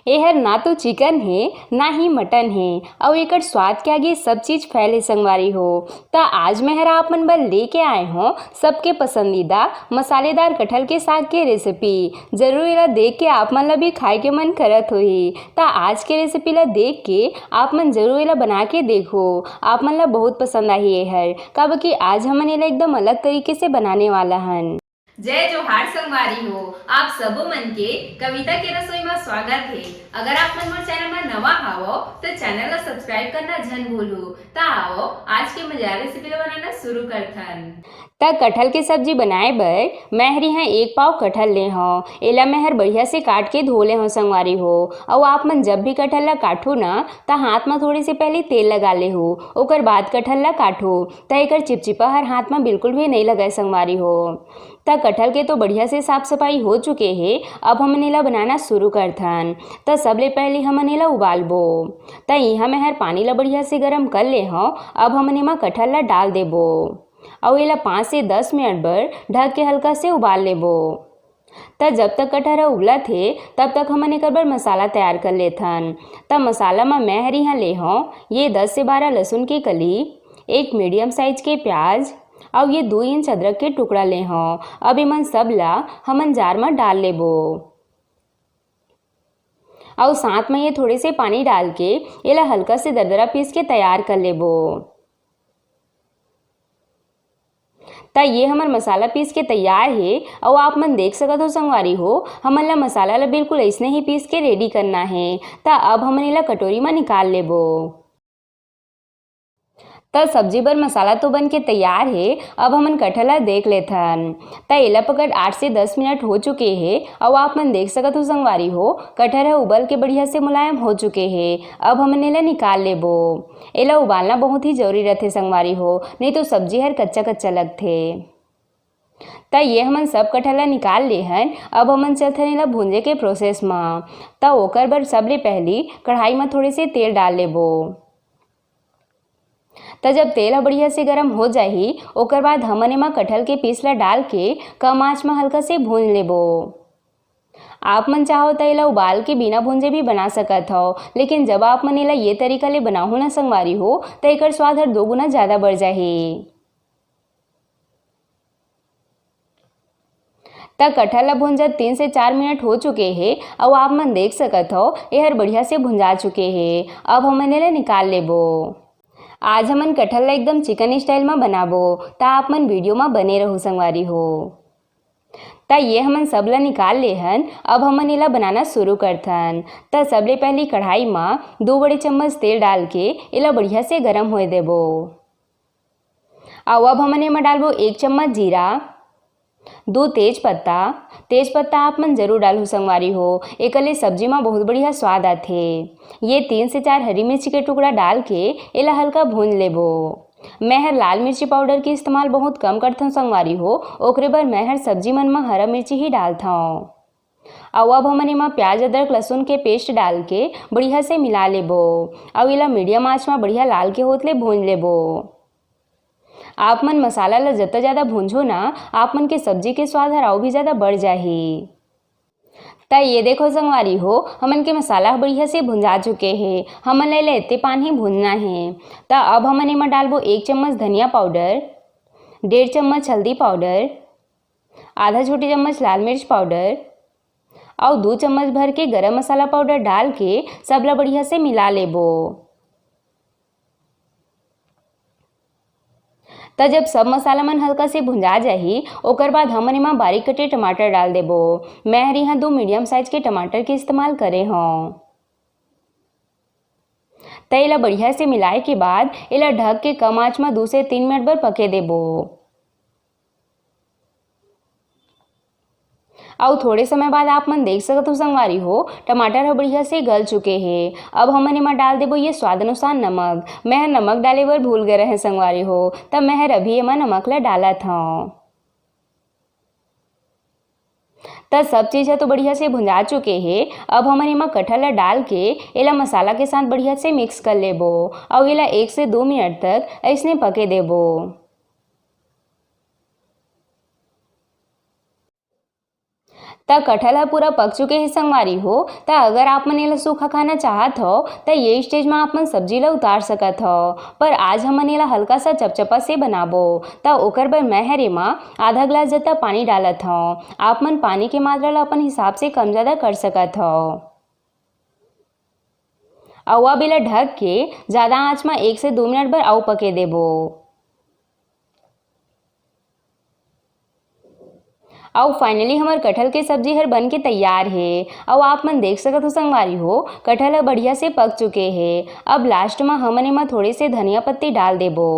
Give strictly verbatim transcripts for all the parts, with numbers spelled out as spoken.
एहर ना तो चिकन हे, ना ही मटन हे, अउ एकर स्वाद के आगे सब चीज फेल हे संगवारी हो। त आज मैं हर आप मन बर लेके आए हों सबके पसंदीदा मसालेदार कटहल के साग के रेसिपी। जरूर एला देख के आप मन ला भी खाए के मन करत होही। त आज के रेसिपी ला देख के आप मन जरूर एला बना के देखो, आप मन ला बहुत पसंद आही एहर, काबर कि आज हमन एला एकदम अलग तरीके से बनाने वाला हन। जय जोहार संगवारी हो, आप सबो मन के कविता के रसोई म स्वागत हे। अगर आप मन मोर चैनल म नवा हावव, त चैनल ला सब्सक्राइब करना झन भूलहू। त आवव, आज के मजेदार रेसिपी ला बनाना शुरू करथन। त कटहल के सब्जी बनाए बर मैं हर इहाँ एक पाव कटहल ले हव। एला मैं हर बढ़िया से काट के धो ले हव संगवारी हो। अउ आप मन जब भी कटहल ला काटहू ना, त हाथ म थोड़े से पहले तेल लगा लेहू, ओकर बाद कटहल ला काटहू, त एकर चिपचिपा हर हाथ म बिल्कुल भी नइ लगय संगवारी हो। त कटहल के तो बढ़िया से साफ सफाई हो चुके हे, अब हमन एला बनाना शुरू करथन। त सबले पहले हमन एला उबालबो। त इहाँ मैं हर पानी ला बढ़िया से गरम कर ले हव। अब हमन एमा कटहल ला डाल देबो अउ एला पाँच से दस मिनट बर ढक के हल्का से उबाल लेबो। त जब तक कटहल ह उबलत हे, तब तक हमन एकर बर मसाला तैयार कर लेथन। त मसाला म मैं हर इहाँ ले हव ये दस से बारह लहसुन के कली, एक मीडियम साइज के प्याज अउ ये दू इंच अदरक के टुकड़ा ले हव। अब एमन सब ला हमन जार म डाल लेबो अउ साथ म ये थोड़े से पानी डाल के एला हल्का से दरदरा पीस के तैयार कर लेबो। त ये हमर मसाला पीस के तैयार हे अउ आप मन देख सकत हो संगवारी हो, हमन ला मसाला ला बिल्कुल अइसने ही पीस के रेडी करना हे। त अब हमन एला कटोरी म निकाल लेबो। त सब्जी बर मसाला तो बन के तैयार हे, अब हमन कटहल ला देख लेथन। त एला पकट आठ से दस मिनट हो चुके हे अउ आप मन देख सकत हो संगवारी हो, कटहल ह उबल के बढ़िया से मुलायम हो चुके हे। अब हमन एला निकाल लेबो। एला उबालना बहुत ही जरूरी रथे संगवारी हो, नहीं तो सब्जी हर कच्चा कच्चा लगथे। त ये हमन सब कटहल ला निकाल ले हन। अब हमन चलथन एला भूंजे के प्रोसेस म। त ओकर बर सबले पहली कढ़ाई म थोड़े से तेल डाल लेबो। त जब तेल ह बढ़िया से गरम हो जाही, ओकर बाद हमन एमा कटहल के पीस ला डाल के कम आंच म हल्का से भूंज लेबो। आप मन चाहो त एला उबाल के बिना भूंजे भी बना सकत हव, लेकिन जब आप मन एला ये तरीका ले बनाहू ना संगवारी हो, त एकर स्वाद हर दो गुना ज्यादा बढ़ जाही। त कटहल ला भुंजत तीन से चार मिनट हो चुके हे अउ आप मन देख सकत हव, एहर बढ़िया से भुंजा चुके हे। अब हमन एला निकाल लेबो। आज हमन कटहल ला एकदम चिकन स्टाइल म बनाबो, त आप मन वीडियो म बने रहू संगवारी हो। त ये हमन सब ला निकाल ले हन, अब हमन एला बनाना शुरू करथन। त सबले पहली कढ़ाई म दो बड़े चम्मच तेल डाल के एला बढ़िया से गरम होए देबो। अउ अब हमन एमा डालबो एक चम्मच जीरा, दो तेज पत्ता। तेज पत्ता आप मन जरूर डालहू संगवारी हो, एकर ले सब्जी म बहुत बढ़िया स्वाद आथे। ये तीन से चार हरी मिर्च के टुकड़ा डाल के एला हल्का भूंज लेबो। मैं हर लाल मिर्ची पाउडर के इस्तेमाल बहुत कम करथंव संगवारी हो, ओकरे बर मैं हर सब्जी मन म हरा मिर्ची ही डालथंव। अउ अब हमन एमा प्याज, अदरक, लहसुन के पेस्ट डाल के बढ़िया से मिला लेबो। अउ एला मीडियम आंच म बढ़िया लाल के होत ले भूंज लेबो। आप मन मसाला ला जतका ज्यादा भूंजो ना, आप मन के सब्जी के स्वाद हर अउ भी ज्यादा बढ़ जाही। त ये देखो संगवारी हो, हमन के मसाला ह बढ़िया से भुंजा चुके हे। हमन ला एला एते पान ही भूंजना हे। त अब हमन एमा डालबो एक चम्मच धनिया पाउडर, डेढ़ चम्मच हल्दी पाउडर, आधा छोटी चम्मच लाल मिर्च पाउडर अउ दू चम्मच भर के गरम मसाला पाउडर डाल के सब ला बढ़िया से मिला लेबो। त जब सब मसाला मन हल्का से भुंजा जाही, ओकर बाद हमन एमा बारीक कटे टमाटर डाल देबो। मैं हर इहाँ दो मीडियम साइज के टमाटर के इस्तेमाल करे हंव। त एला बढ़िया से मिलाए के बाद एला ढक के कम आंच म दू से तीन मिनट बर पके देबो। अउ थोड़े समय बाद आप मन देख सकत हो संगवारी हो, टमाटर ह बढ़िया से गल चुके हे। अब हमन एमा डाल देबो ये स्वाद अनुसार नमक। मैं ह नमक डाले बर भूल गे रहें संगवारी हो, त मैं हर अभी एमा नमक ला डालत हंव। त सब चीज ह तो बढ़िया से भुंजा चुके हे। अब हमन एमा कटहल ला डाल के एला मसाला के साथ बढ़िया से मिक्स कर लेबो अउ एला एक से दो मिनट तक अइसने पके देबो। त कटहल ह पूरा पक चुके हे संगवारी हो। त अगर आप मन एला सूखा खाना चाहत हो, त ये स्टेज म आप मन सब्जी ला उतार सकत हो। पर आज हमन एला हल्का सा चपचपा से बनाबो। त ओकर बर मैं हर एमा आधा ग्लास जतना पानी डालत हव। आप मन पानी के मात्रा ला अपन हिसाब से कम ज्यादा कर सकत हो। अउ अब एला ढक के ज्यादा आंच म एक से दो मिनट बर अउ पके देबो। अउ finally हमर कटहल के सब्जी हर बन के तैयार हे। अउ आप मन देख सकत हो संगवारी हो, कटहल ह बढ़िया से पक चुके हे। अब last म हमन एमा थोड़े से धनिया पत्ती डाल देबो।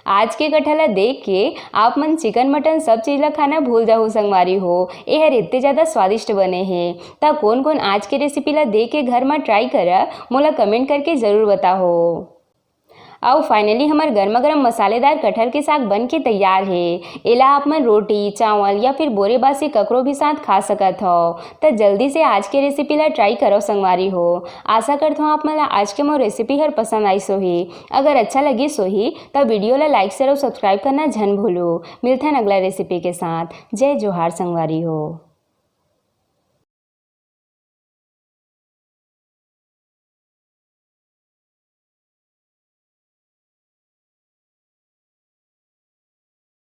आज के कटहल ला देख के आप मन चिकन मटन सब चीज ला खाना भूल जाहू संगवारी हो। एहर इतने ज्यादा स्वादिष्ट बने हे। त कोन कोन आज के रेसिपी ला देख के घर म ट्राई करा, मोला कमेंट करके जरूर बताहो। अउ finally हमर गर्मा गर्म मसालेदार कटहल के साग बन के तैयार हे। एला आप मन रोटी, चावल या फिर बोरे बासी ककरो भी साथ खा सकत हव। त जल्दी से आज के रेसिपी ला ट्राई करो संगवारी हो। आशा करत हव आप मन ला आज के मोर रेसिपी हर पसंद आइस होही। अगर अच्छा लगिस होही त वीडियो ला लाइक, शेयर अउ सब्सक्राइब करना झन भूलू। मिलथन अगला रेसिपी के साथ। जय जोहार संगवारी हो।